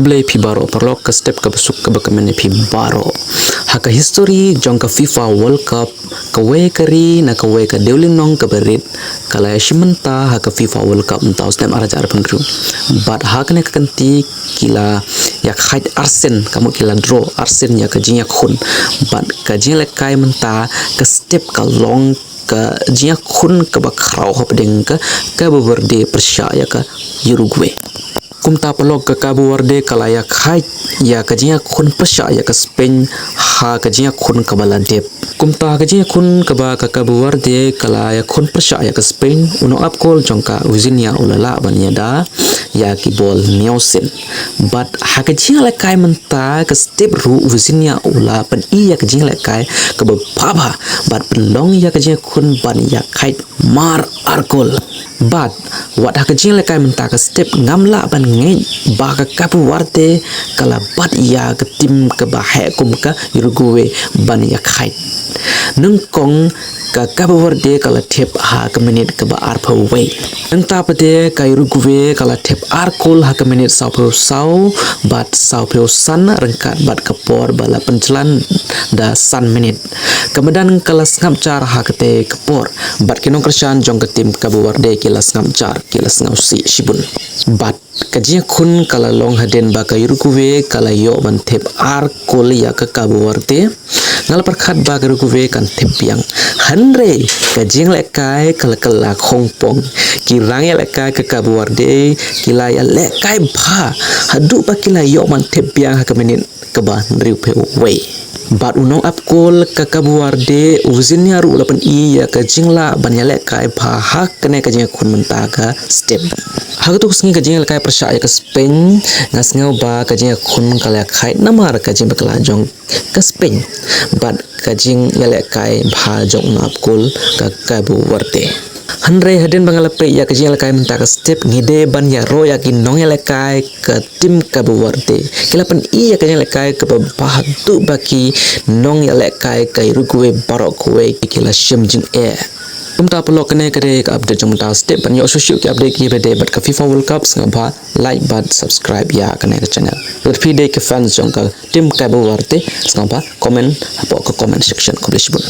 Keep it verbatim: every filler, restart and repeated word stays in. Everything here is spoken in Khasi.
Khublei phi baroh paralok, ka step kaba suk kaba kmen ïa phi baroh. Ha ka history jong ka FIFA World Cup, kawei ka ri na kawei ka dewlynnong kaba rit ka la ïashim bynta ha ka FIFA World Cup mynta u snem ar hajar arphew hynriew. Bad ha kane ka kynti ki la ïakhait arsien, ka mut ki la draw arsien ïa ka jingïakhun. Bad ka jingïalehkai mynta ka step ka long ka jingïakhun kaba khraw hapdeng ka Cabo Verde pyrshah ïa ka Uruguay. Kumta paralok, ka Cabo Verde ka la ïakhait ïa ka jingïakhun pyrshah ïa ka Spain ha ka jingïakhun kaba la dep. Kumta ka jingïakhun kaba ka Cabo Verde ka la ïakhun pyrshah ïa ka Spain, u nongap kol jong ka Vitinha u la lah ban ïada ïa ki bol hynñiew sien. Bad ha ka jingïalehkai mynta ka step ruh u Vitinha u la pyni ïa ka jingïalehkai kaba bha bha bad pynlong ïa ka jingïakhun ban ïakhait mar ar kol. Bad wat ha ka jingïalehkai mynta ka step ngam lah ban ngeit ba ka Cabo Verde ka la bat ïa ka tim kaba heh kum ka Uruguay ban ïakhait. Nyngkong ka Cabo Verde ka la thep ha ka minit kaba arphew wei. Nangta pat de ka Uruguay ka la thep ar kol ha ka minit sawphew saw bad sawphew san ryngkat bad ka por ba la pynjlan da san minit. Ka madan ka la sngap jar ha katei ka por bad ki nongkyrshan jong ka tim Cabo Verde ki la sngap jar, ki la sngewsih shibun. Bad ka jingïakhun ka la long hadien ba ka Uruguay ka la ïoh ban thep ar kol ïa ka Cabo Verde. Nga la pyrkhat ba ka Uruguay kan thep biang, hynrei ka jingïalehkai ka la kylla khongpong. Ki rangïalehkai ka Cabo Verde ki la ïalehkai bha haduh ba ki la ïoh ban thep biang ha ka minit kaba hynriewphew wei. Bad u nongap kol ka Cabo Verde u Vitinha ruh u la pyni ïa ka jinglah ban ïalehkai bha ha kane ka jingïakhun mynta ka step. Ha kato ka sngi ka jingïalehkai pyrshah ïa ka Spain, nga sngew ba ka jingïakhun ka la ïakhait namar ka jingbakla jong ka Spain bad ka jingïalehkai bha jong u nongap kol ka Cabo Verde. Hynrei hadien ba nga la peit ïa ka jingïalehkai mynta ka step, ngi dei ban ïaroh ïa ki nongïalehkai ka tim Cabo Verde. Ki la pyni ïa ka jingïalehkai kaba bha haduh ba ki nongïalehkai ka Uruguay baroh kawei ki la shim jingeh. Kumta paralok, kane ka dei ka update jong mynta ka step. Ban ïoh shuh shuh ki update kiba dei bad ka FIFA World Cup, sngewbha like bad subscribe ïa kane ka channel. Lada phi dei ki fans jong ka tim Cabo Verde, sngewbha comment hapoh ka comment section. Khublei shibun.